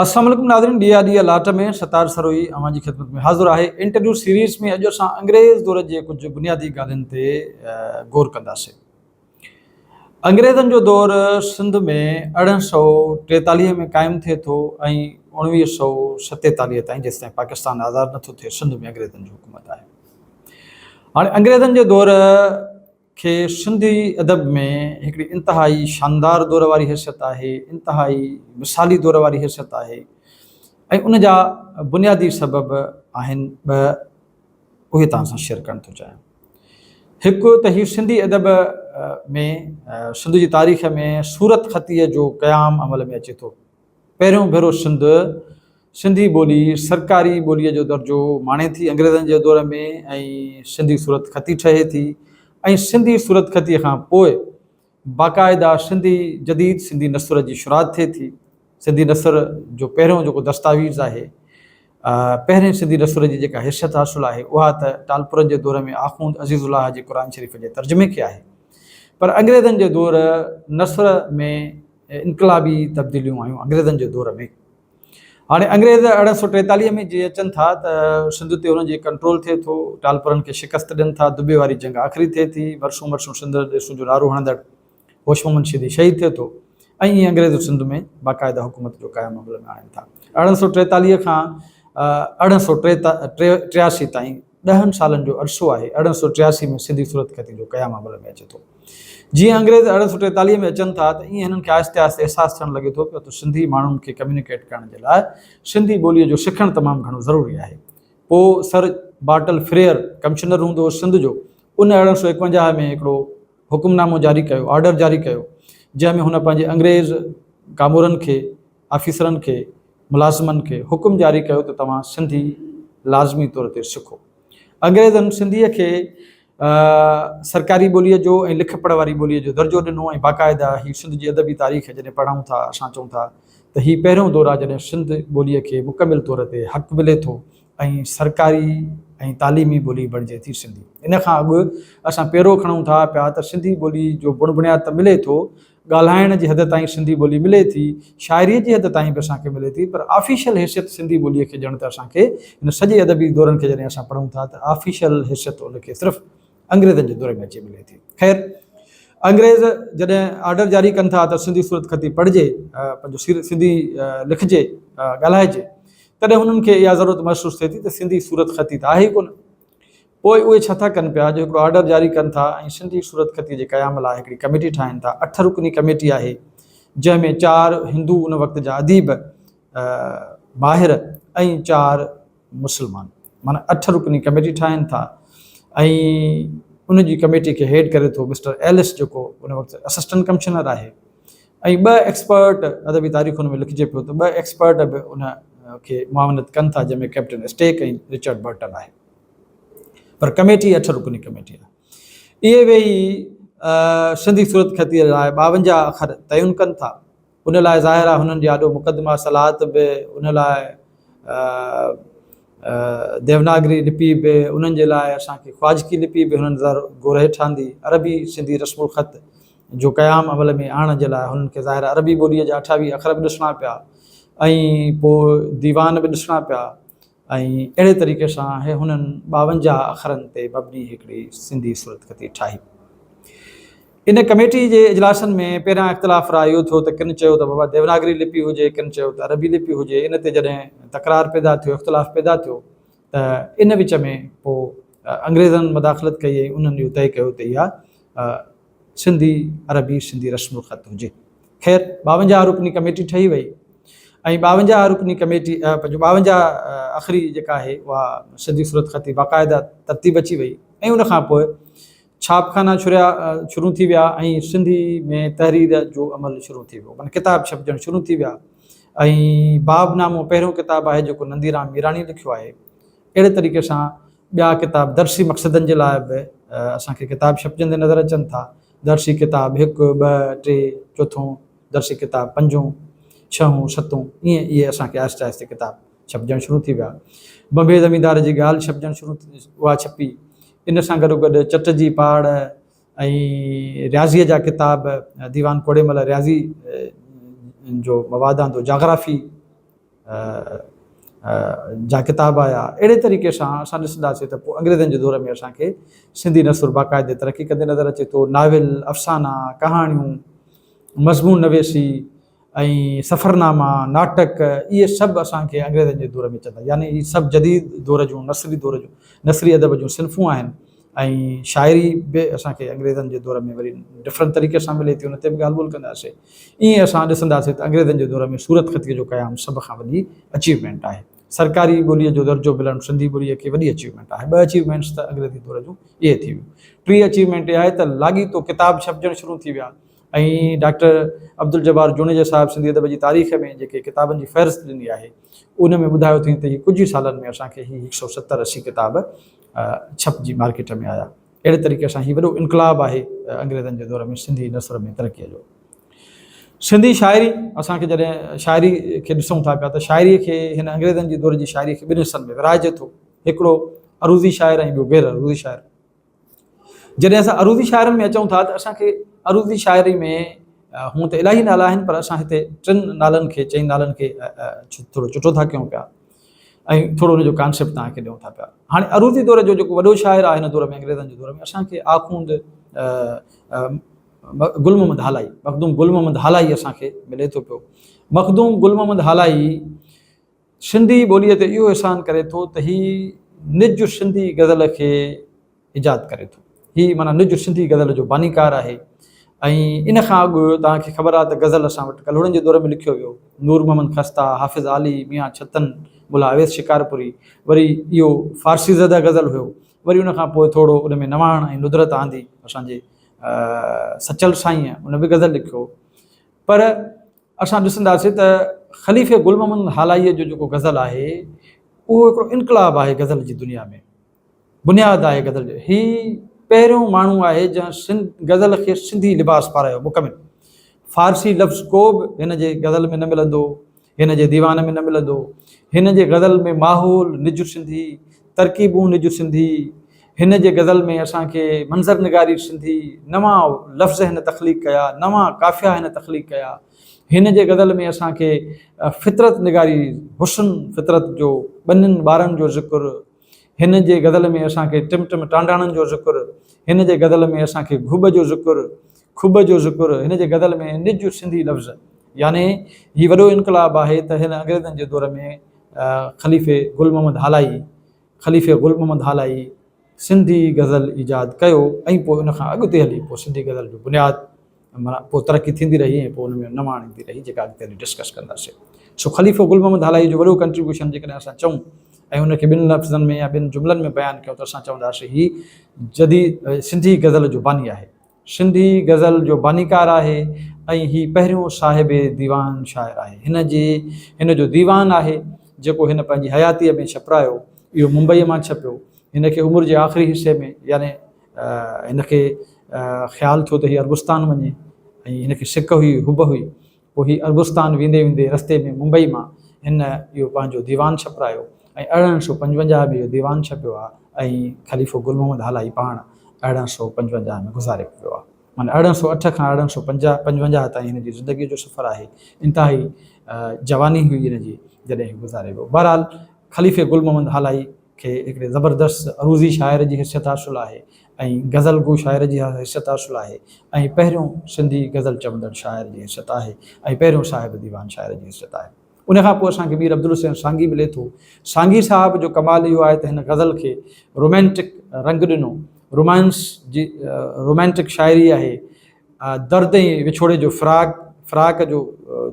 السلام عليڪم ناظرين ڏيئا ڏيئا لاٽ ۾ ستار سروهي اوهان جي خدمت ۾ حاضر آهي. انٽرويو سيريز ۾ اڄ اسان انگريز دور جي ڪجهه بنيادي ڳالهين تي غور ڪنداسين. انگريزن جو دور سنڌ ۾ 1843 ۾ قائم ٿئي ٿو ۽ 1947 تائين جيستائين پاڪستان آزاد نٿو ٿئي سنڌ ۾ انگريزن جي حڪومت آهي. هاڻي انگريزن جي دور کي سنڌي ادب ۾ هڪڙي انتهائي شاندار دور واري حيثيت آهي، انتهائي مثالي دور واري حيثيت آهي ۽ ان جا بنيادي سبب آهن ٻه اهي توهان سان شيئر ڪرڻ ٿو چاهيان. هڪ ته هي سنڌي ادب ۾ سنڌ جي تاريخ ۾ صورتخطيء جو قيام عمل ۾ اچي ٿو. پهريون ڀيرو سنڌ سنڌي ٻولي سرڪاري ٻوليء جو درجو ماڻي ٿي انگريزن جي دور ۾ ۽ سنڌي صورتخطي ٺهي ٿي ۽ سنڌي صورتخطيء کان پوء باقاعده سنڌي جديد سنڌي نثر جي شروعات ٿئي ٿي. سنڌي نثر جو پهريون جيڪو دستاويز آهي، پهرين سنڌي نثر جي جيڪا حيثيت حاصل آهي اها ته ٽالپرن جي دور ۾ آخوند عزيز الله جي قرآن شريف جي ترجمي کي آهي پر انگريزن جي دور نثر ۾ انقلابي تبديليون آيون انگريزن جي دور ۾. هاڻي انگريز 1843 ۾ جي اچن ٿا ته سنڌ تي انهن جي ڪنٽرول ٿئي ٿو، ٽالپرن کي شڪست ڏين ٿا، دٻي واري جنگ آخري ٿئي ٿي، مرسون مرسون سنڌ ڏيسون جو نعرو هڻندڙ هوش محمد شيدي شهيد ٿئي ٿو ۽ ائين انگريز سنڌ ۾ باقاعده حڪومت جو قيام عمل ۾ آڻين ٿا. 1843 کان 1883 تائين ڏهن سالن جو عرصو آهي، 1883 ۾ سنڌي صورتخطي جو قيام عمل ۾ اچي ٿو. جيئن انگريز 1843 ۾ اچن ٿا ته ائين هنن کي آهستي آهستي احساس ٿيڻ لڳي ٿو پيو ته سنڌي ماڻهن کي ڪميونيڪيٽ ڪرڻ جي لاء سنڌي ٻوليء جو سکڻ تمام گهڻو ضروري آهي. پوء سر بارٽل فريئر ڪمشنر هوندو هو سنڌ جو، ان 1851 ۾ هڪڙو حڪم نامو جاري ڪيو، آرڊر جاري ڪيو، جنهن ۾ هن پنهنجي انگريز ڪامورن کي، آفيسرن کي، ملازمن کي حڪم جاري ڪيو ته توهان سنڌي لازمي طور تي سکو. انگريزن سنڌيء کي سرڪاري ٻوليء جو ۽ لک پڙهه واري ٻوليء جو درجو ڏنو ۽ باقاعده هي سنڌ جي ادبي تاريخ جڏهن پڙهون ٿا اسان چئون ٿا ته هي پهريون دور آهي جڏهن سنڌ ٻوليء کي مڪمل طور تي حق ملي ٿو ۽ سرڪاري ۽ تعليمي ٻولي بڻجي ٿي سنڌي. ان کان اڳ اسان پيرو کڻون ٿا پيا ته سنڌي ٻولي جو بڻ بڻياد ته ملي ٿو، ڳالهائڻ جي حد تائين سنڌي ٻولي ملي ٿي، شاعريء جي حد تائين به اسان کي ملي ٿي، پر آفيشل حيثيت سنڌي ٻوليء کي ڄڻ ته اسان کي هن سڄي ادبي دورن کي جڏهن اسان پڙهون ٿا ته آفيشل حيثيت ان کي صرف انگريزن جي دور ۾ اچي ملي ٿي. خير انگريز جڏهن آرڊر جاري ڪن ٿا ته سنڌي صورتخطي پڙهجي، پنهنجو سنڌي لکجي، ڳالهائجي، تڏهن هنن کي اها ضرورت محسوس ٿئي ٿي ته سنڌي صورتخطي ته آهي ئي ڪونه. پوء اهي ڇا ٿا ڪن پيا جو هڪڙو آرڊر جاري ڪن ٿا ۽ سنڌي صورتخطيء جي قيام لاء هڪڙي ڪميٽي ٺاهين ٿا. اٺ رڪني ڪميٽي آهي، جنهن ۾ چار هندو ان وقت جا اديب، ماهر ۽ چار مسلمان معنيٰ اٺ رڪني ڪميٽي ٺاهين ٿا ۽ ان جي ڪميٽي کي هيڊ ڪري ٿو مسٽر ايلس جيڪو ان وقت اسسٽنٽ ڪمشنر آهي ۽ ٻه ايڪسپرٽ ادبي تاريخن ۾ لکجي پيو ته ٻه ايڪسپرٽ به ان کي معاونت ڪن ٿا جنهن ۾ ڪئپٽن اسٽيڪ ۽ رچرڊ برٽن آهي پر ڪميٽي اٺ رڪني ڪميٽي آهي. اهي ويهي سنڌي صورتخطيء لاء 52 اکر تعين ڪن ٿا. ان لاء ظاهر آهي هنن جي آڏو مقدمه صلات به، ان لاء ديوناگري لپي به، انهن جي لاء اسان کي خواجڪي لپي به هنن زر گور هيٺ آندي. عربي سنڌي رسم الخط جو قيام عمل ۾ آڻڻ جي لاء هنن کي ظاهر عربي ٻوليء جا 28 اکر به ڏسڻا پيا ۽ پوء ديوان به ڏسڻا پيا. ۽ اهڙي طريقي سان هي هنن 52 اکرن تي مبني هڪڙي سنڌي صورتخطي ٺاهي. ان ڪميٽي جي اجلاسن ۾ پهريان اختلاف راء اهو ٿيو ته ڪن چيو ته بابا ديوناگري لپي هجي، ڪن چيو ته عربي لپي هجي، ان تي جڏهن تڪرار پيدا ٿيو، اختلاف پيدا ٿيو ته ان وچ ۾ پوء انگريزن مداخلت ڪئي ۽ انهن اهو طئي ڪيو ته اها سنڌي عربي سنڌي رسم الخط هجي. خير 52 رڪني ڪميٽي ٺهي وئي ۽ 52 رڪني ڪميٽي پنهنجو 52 اکري جيڪا آهي اها سنڌي صورتخطي باقاعده ترتيب اچي وئي ۽ ان کان پوء ڇاپخانا ڇريا شروع ٿي ويا ۽ سنڌي ۾ تحرير جو عمل شروع ٿي ويو معنيٰ ڪتاب ڇپجڻ شروع ٿي ويا ۽ باب نامو پهريون ڪتاب آهي جيڪو ننديرام ميراڻي لکيو آهي اهڙي طريقي سان ٻيا ڪتاب درسي مقصدن جي لاء به اسان کي ڪتاب ڇپجندي نظر اچن ٿا. درسي ڪتاب هڪ، ٻه، ٽي، چوٿون، درسي ڪتاب پنجون، ڇهون، ستون ائين اهي اسان کي آهستي آهستي ڪتاب ڇپجڻ شروع ٿي ويا. بمبي زميندار جي ڳالهه ڇپجڻ شروع ٿي اها ڇپي. ان سان گڏوگڏ چٽ جي پاڙ ۽ رياضيء جا ڪتاب ديوان ڪوڙيمل رياضي جو مواد آندو، جاگرافي. جا ڪتاب آيا. اهڙي طريقي سان اسان ڏسنداسين ته پوء انگريزن جي دور ۾ اسان کي سنڌي نثر باقاعدي ترقي ڪندي نظر اچي ٿو. ناول، افسانا، ڪهاڻيون، مضمون نويسي ۽ سفرناما، ناٽڪ اهي سڀ اسان کي انگريزن جي دور ۾ اچن ٿا. يعني هي سڀ جديد دور جون نثري دور جون نثري ادب جون صنفون آهن ۽ شاعري به اسان کي انگريزن جي دور ۾ وري ڊفرنٽ طريقي سان ملي ٿي ان تي به ڳالهه ٻولهه ڪنداسين. ائين اسان ڏسنداسين ته انگريزن جي دور ۾ صورتخطيء جو قيام سڀ کان وڏي اچيومينٽ آهي. سرڪاري ٻوليء جو درجو ملڻ سنڌي ٻوليء کي وڏي اچيومينٽ آهي. ٻه اچيومينٽس ته انگريزي دور جون اهي ٿي ويون. ٽين اچيومينٽ اها آهي ته لاڳيتو ڪتاب ڇپجڻ شروع ٿي ويا ۽ ڊاڪٽر عبدالجبار جوڻيجي صاحب سنڌي ادب جي تاريخ ۾ جيڪي ڪتابن جي فهرست ڏني آهي ان ۾ ٻڌايو اٿئين ته هي ڪجهه ئي سالن ۾ اسان کي هي هڪ سئو ستر اسي ڪتاب ڇپجي مارڪيٽ ۾ آيا. اهڙي طريقي سان هي وڏو انقلاب آهي انگريزن جي دور ۾ سنڌي نثر ۾ ترقيء جو. سنڌي شاعري، اسان کي جڏهن شاعري کي ڏسون ٿا پيا ته شاعري کي هن انگريزن جي دور جي شاعري کي ٻن حصن ۾ ورهائجي ٿو، هڪڙو عروضي شاعر ۽ ٻيو غير عروضي شاعر. جڏهن اسان عروضي شاعرن ۾ اچون ٿا ته اسان کي عروضي شاعري ۾ هونء ته الاهي نالا آهن پر اسان هتي ٽن نالن کي چئن نالن کي ٿورو چٽو ٿا ڪيون پيا ۽ ٿورو ان جو ڪانسيپٽ توهان کي ڏيون ٿا پيا. هاڻي عروضي دور جو جيڪو وڏو شاعر آهي هن دور ۾ انگريزن جي دور ۾ اسان کي آخوند گل محمد هالائي مخدوم گل محمد هالائي اسان کي ملي ٿو پيو. مخدوم گل محمد هالائي سنڌي ٻوليء تي اهو احسان ڪري ٿو ته هي نج سنڌي غزل کي ايجاد ڪري ٿو. هي معنيٰ نج سنڌي غزل جو بانيڪار آهي ۽ ان کان اڳ توهان کي خبر آهي ته غزل اسان وٽ ڪلهوڙن جي دور ۾ لکيو ويو. نور محمد خسته، حافظ عالي، ميان ڇتن، ملا اويس شڪارپوري، وري اهو فارسي زده غزل هيو. وري ان کان پوء ٿورو ان ۾ نواڻ ۽ ندرت آندي اسان جي سچل سائينء ان به غزل لکيو. پر اسان ڏسنداسين ته خليفي گل محمد هالائيء جو جيڪو غزل آهي اهو هڪڙو انقلاب آهي غزل جي دنيا ۾. بنياد آهي غزل جو. هي پهريون ماڻهو آهي جنهن سنڌ غزل کي سنڌي لباس پارايو مڪمل. فارسي لفظ ڪو به هن جي غزل ۾ نه ملندو، هن جي ديوان ۾ نه ملندو. هن جي غزل ۾ ماحول نج سنڌي، ترڪيبون نج سنڌي، هن جي غزل ۾ اسان کي منظر نگاري سنڌي، نوان لفظ هن تخليق ڪيا، نوان قافيا هن تخليق ڪيا. هن جي غزل ۾ اسان کي فطرت نگاري، حسن فطرت جو، ٻنين ٻارن جو ذڪر، هن جي غزل ۾ اسان کي ٽم ٽم ٽانڊاڻن جو ذڪر، هن جي غزل ۾ اسان کي گهٻ جو ذڪر، کٻ جو ذڪر، هن جي غزل ۾ نج سنڌي لفظ يعني هي وڏو انقلاب آهي ته هن انگريزن جي دور ۾ خليفي گل محمد هالائي، خليفي گل محمد هالائي سنڌي غزل ايجاد ڪيو ۽ پوء ان کان اڳتي هلي پوء سنڌي غزل جو بنياد معنيٰ پوء ترقي ٿيندي رهي ۽ پوء ان ۾ نواڻ ايندي رهي جيڪا اڳتي هلي ڊسڪس ڪنداسين. سو خليفو گل محمد هالائي جو وڏو ڪنٽريبيوشن جيڪڏهن اسان چئون ۽ ان کي ٻن لفظن ۾ يا ٻن جملن ۾ بيان ڪيون ته اسان چونداسين هي جديد سنڌي غزل جو باني آهي. سنڌي غزل جو بانيڪار آهي ۽ هي پهريون صاحب ديوان شاعر آهي. هن جي هن جو ديوان آهي جيڪو هن پنهنجي حياتيء ۾ ڇپرايو. اهو ممبئيء مان ڇپيو. هن کي عمر جي آخري حصي ۾ يعني هن کي خيال ٿيو ته هي عربستان وڃي ۽ هن کي سڪ هئي، حب هئي. پوء هي عربستان ويندي ويندي رستي ۾ ممبئي مان هن اهو پنهنجو ديوان ڇپرايو ۽ 1855 ۾ اهو ديوان ڇپيو آ ۽ خليفو گل محمد هالائي پاڻ 1855 ۾ گذاري ويو آ. معنيٰ 1808 کان 1855 تائين هن جي زندگيء جو سفر آهي. انتهائي جواني هئي هن جي جڏهن هي گذاري ويو. بهرحال خليفي گل محمد هالائي کي هڪڙي زبردست عروضي شاعر جي حيثيت حاصل آهي ۽ غزل گو شاعر جي حيثيت حاصل آهي ۽ پهريون سنڌي غزل چوندڙ شاعر جي حيثيت آهي ۽ پهريون صاحب ديوان شاعر جي حيثيت آهي. ان کان پوء اسان کي مير عبدالحسين سانگي ملي ٿو. سانگي صاحب جو ڪمال اهو آهي ته هن غزل کي رومانٽڪ رنگ ڏنو. رومانس جي رومانٽڪ شاعري آهي. درد ۽ وڇوڙي جو فراق، فراق جو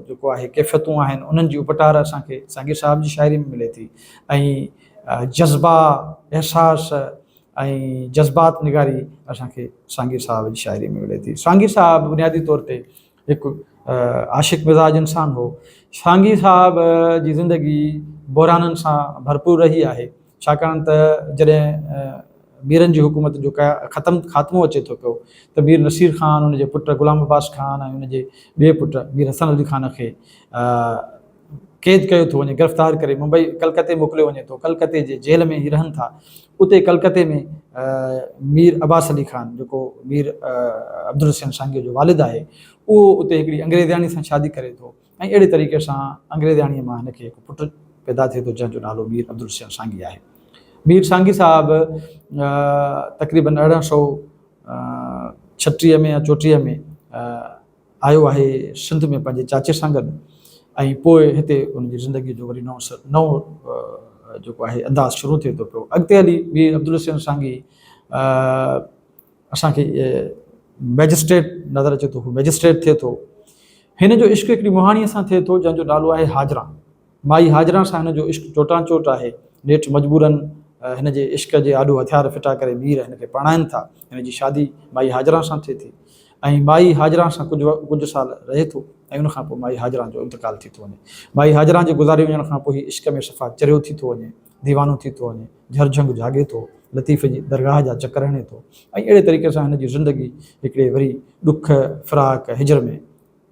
جيڪو آهي ڪيفيتون آهن انهن جي اپٽار اسان کي سانگي صاحب جي شاعري ۾ ملي ٿي ۽ جذبا، احساس ۽ جذبات نگاري اسان کي سانگي صاحب جي شاعري ۾ ملي ٿي. سانگي صاحب بنيادي طور تي هڪ عاشق مزاج انسان هو. سانگي صاحب جي زندگي بحرانن سان ڀرپور رهي آهي. ڇاڪاڻ ته جڏهن ميرن جي حڪومت جو ختم خاتمو اچي ٿو پيو ته مير نصير خان ان جي پٽ غلام عباس خان ۽ ان جي ٻئي پٽ مير حسن علي خان کي قيد ڪيو ٿو وڃي گرفتار ڪري ممبئي ڪلڪتي موڪليو وڃي ٿو ڪلڪتي جي جيل ۾ هي رهن ٿا اتي ڪلڪتي ۾ مير عباس علي خان جيڪو مير عبدالحسين سانگي جو والد آهي اهو اتي هڪڙي انگريزياڻي سان شادي ڪري ٿو. ۽ اهڙي طريقي سان انگريزياڻيء مان هن کي هڪ پٽ پيدا ٿئي ٿو جنهن جو نالو مير عبدالحسين سانگي آهي. مير سانگي صاحب تقريبن 1836 ۾ يا 34 ۾ آيو آهي سنڌ ۾ پنهنجي چاچي سان گڏ ۽ پوء هتي ان جي زندگيء جو وري نئون نئون جيڪو آهي انداز شروع ٿئي ٿو پيو. اڳتي هلي مير عبدالحسين سانگي اسان کي مئجسٽريٽ نظر اچي ٿو، هو مئجسٽريٽ ٿئي ٿو. هن جو عشق هڪڙي مهاڻيء سان ٿئي ٿو جنهن جو نالو آهي هاجران. مائي هاجران سان هن جو عشق چوٽان چوٽ آهي. نيٺ مجبوراً هن جي عشق جي آڏو هٿيار ڦٽا ڪري مير هن کي پرڻائين ٿا. هن جي شادي مائي هاجران سان ٿئي ٿي ۽ مائي هاجران سان ڪجهه ڪجهه سال رهي ٿو ۽ ان کان پوء مائي هاجران جو انتقال ٿي ٿو وڃي. مائي هاجران جي گذاري وڃڻ کان پوء هي عشق ۾ صفا چريو ٿي ٿو وڃي، ديوانو ٿي ٿو وڃي. جهرجهنگ جهاڳي ٿو، لطيف جي درگاهه جا چڪر هڻي ٿو ۽ اهڙي طريقي سان هن جي زندگي هڪڙي وري ڏک، فراق، هجر ۾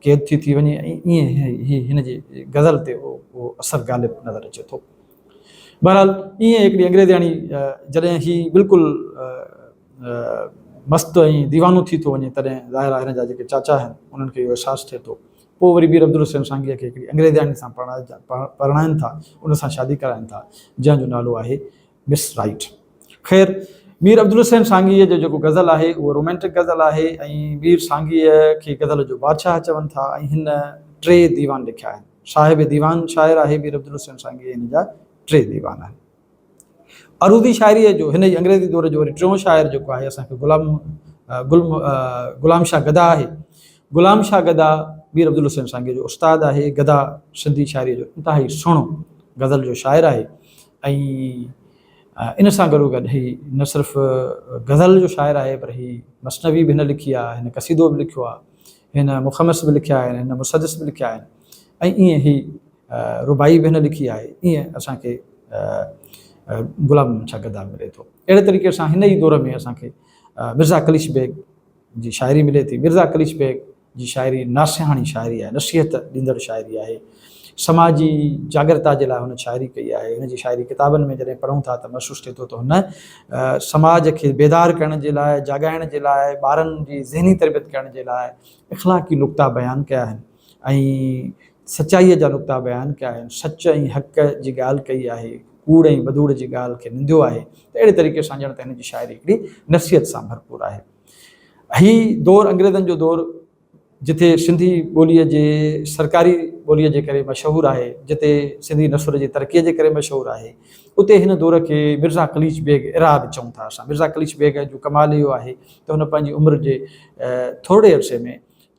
قيد ٿي ٿي وڃي ۽ ائين ئي هن جي غزل تي اهو اثر غالب نظر اچي ٿو. بهرحال ائين هڪڙي انگريزياڻي جڏهن هي بلڪل مست ۽ ديوانو ٿي ٿو وڃي تڏهن ظاهر آهي هن جا جيڪي چاچا آهن انهن کي اهو احساس ٿئي ٿو. پوء وري مير عبدالحسين سانگيء کي هڪڙي انگريزياڻي سان پرڻائين ٿا، ان سان شادي ڪرائين ٿا، جنهن جو نالو آهي مس رائيٽ. خير، مير عبدالحسين سانگيء جو جيڪو غزل آهي، اهو رومانٽڪ غزل آهي ۽ مير سانگيء کي غزل جو بادشاهه چون ٿا ۽ هن ٽي ديوان لکيا آهن. صاحب ديوان شاعر آهي مير عبدالحسين سانگي هن جا ٽي ديوان آهن. عروضي شاعريء جو هن ئي انگريزي دور جو وري ٽيون شاعر جيڪو آهي اسان کي غلام گل غلام شاهه گدا آهي. غلام شاهه گدا مير عبدالحسين سانگيء جو استاد آهي. گدا سنڌي شاعريء جو انتهائي سهڻو غزل جو شاعر آهي ۽ ان سان گڏوگڏ هي نه صرف غزل جو شاعر آهي پر هي مثنوي به هن لکي آهي، هن قصيدو به لکيو آهي، هن مخمس به لکيا آهن، هن مسدس به لکيا آهن ۽ ائين هي رباعي به هن لکي آهي. ائين اسان کي غلام محمد شاهه گدا ملي ٿو. اهڙي طريقي سان هن ئي دور ۾ اسان کي مرزا قليچ بيگ جي شاعري ملي ٿي. مرزا قليچ بيگ جي شاعري ناصحاڻي شاعري آهي، نصيحت ڏيندڙ شاعري آهي. سماجي جاڳرتا جي لاء هن شاعري ڪئي آهي. هن جي شاعري ڪتابن ۾ جڏهن پڙهون ٿا ته محسوس ٿئي ٿو ته هن سماج کي بيدار ڪرڻ جي لاء، جاڳائڻ جي لاء، ٻارن جي ذهني تربيت ڪرڻ جي لاء اخلاقي نقطا بيان ڪيا آهن ۽ سچائيء جا نقطا بيان ڪيا آهن، سچ ۽ حق جي ڳالهه ڪئي آهي، ڪوڙ ۽ بدوڙ جي ڳالهه کي ننديو آهي ته اهڙي طريقي سان ڄڻ ته هن جي شاعري هڪڙي نصيحت سان ڀرپور آهي. هي دور انگريزن جو دور جتي سنڌي ٻوليء جي سرڪاري ٻوليء جي ڪري مشهور آهي، جتي سنڌي نثر جي ترقيء جي ڪري مشهور آهي، اتي هن دور کي مرزا قليچ بيگ ايرا به چئون ٿا اسان. مرزا قليچ بيگ جو ڪمال اهو آهي ته هن پنهنجي عمر جي ٿورڙي عرصي ۾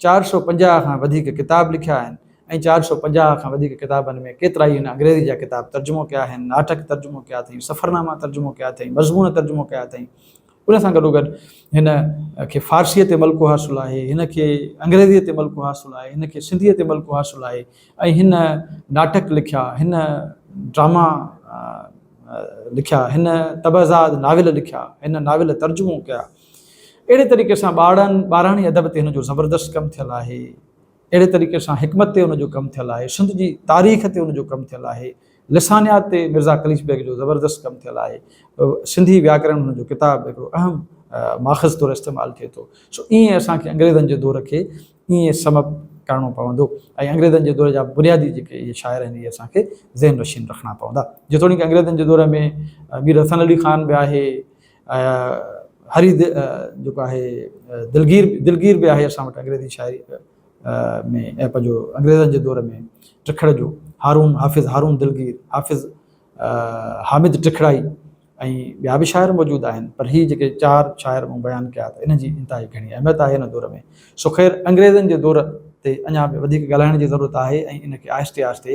450 کان وڌيڪ ڪتاب لکيا آهن ۽ 450 کان وڌيڪ ڪتابن ۾ ڪيترائي هن انگريزي جا ڪتاب ترجمو ڪيا آهن، ناٽڪ ترجمو ڪيا اٿئين، سفرناما ترجمو ڪيا اٿئين، مضمون ترجمو ڪيا اٿئين. ان سان گڏوگڏ هن کي فارسيء تي ملڪو حاصل آهي، هن کي انگريزيء تي ملڪو حاصل آهي، هن کي سنڌيء تي ملڪو حاصل آهي ۽ هن ناٽڪ لکيا، هن ڊراما لکيا، هن طبعزاد ناول لکيا، هن ناول ترجمو ڪيا. اهڙي طريقي سان ٻارڙن ٻاراڻي ادب تي هن جو زبردست ڪم ٿيل آهي. اهڙي طريقي سان حڪمت تي ان جو ڪم ٿيل آهي. سنڌ جي تاريخ تي ان جو ڪم ٿيل آهي. لسانيات تي مرزا قليچ بيگ جو زبردست ڪم ٿيل آهي. سنڌي وياڪرڻ هن جو ڪتاب هڪڙو اهم ماخذ طور استعمال ٿئي ٿو. سو ائين اسان کي انگريزن جي دور کي ائين سم اپ ڪرڻو پوندو ۽ انگريزن جي دور جا بنيادي جيڪي اهي شاعر آهن اهي اسان کي ذهن نشين رکڻا پوندا. جيتوڻيڪ انگريزن جي دور ۾ مير حسن علي خان به آهي، هري جيڪو آهي دلگير دلگير به آهي اسان وٽ انگريزي شاعري ۾ ۽ پنهنجو انگريزن جي دور ۾ ٽکڙ جو هارون حافظ هارون دلگير حافظ حامد ٽکڙائي ۽ ٻيا به شاعر موجود آهن پر هي جيڪي چار شاعر مون بيان ڪيا ته انهن جي انتهائي گهڻي اهميت آهي هن دور ۾ سو خير انگريزن جي دور تي اڃا به وڌيڪ ڳالهائڻ جي ضرورت آهي ۽ ان کي آهستي آهستي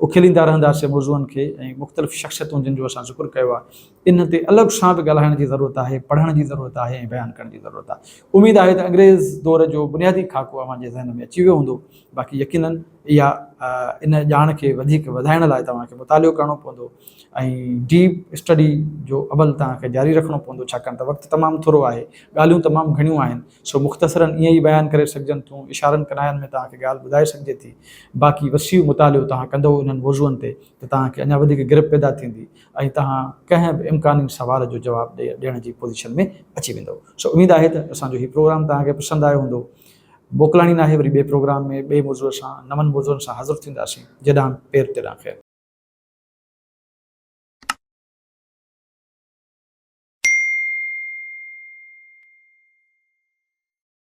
اکيليندا رهنداسين موضوعن کي ۽ مختلف شخصيتون جن جو اسان ذڪر ڪيو آهي ان تي الڳ سان به ڳالهائڻ جي ضرورت آهي، پڙهڻ جي ضرورت آهي ۽ بيان ڪرڻ جي ضرورت آهي. اميد آهي ته انگريز دور جو بنيادي خاڪو اوهان جي ذهن ۾ اچي ويو هوندو. باقي يقيناً اها ان ڄاڻ کي وڌيڪ وڌائڻ لاء توهان کي مطالعو ڪرڻو پوندو ۽ ڊيپ اسٽڊي جو عمل توهان کي جاري رکڻو پوندو ڇاڪاڻ ته وقت تمام ٿورو آهي، ڳالهيون تمام گهڻيون آهن سو مختصراً ائين ئي بيان ڪري سگهجن ٿيون، اشارن ڪناين ۾ توهان کي ڳالهه ٻڌائي سگهجي ٿي. باقي وسيع مطالعو توهان ڪندؤ انهن موضوعن تي ته توهان کي اڃا وڌيڪ گرپ پيدا ٿيندي. ۽ توهان ڪنهن به امڪاني سوال جو جواب ڏيڻ جي پوزيشن ۾ اچي ويندؤ. سو اميد آهي ته اسان جو هي پروگرام توهان کي پسند آيو هوندو. موڪلاڻي ناهي وري ٻئي پروگرام ۾ ٻئي موضوع سان نون موضوعن سان حاضر ٿينداسين جيڏانهن پير تيڏانهن خير.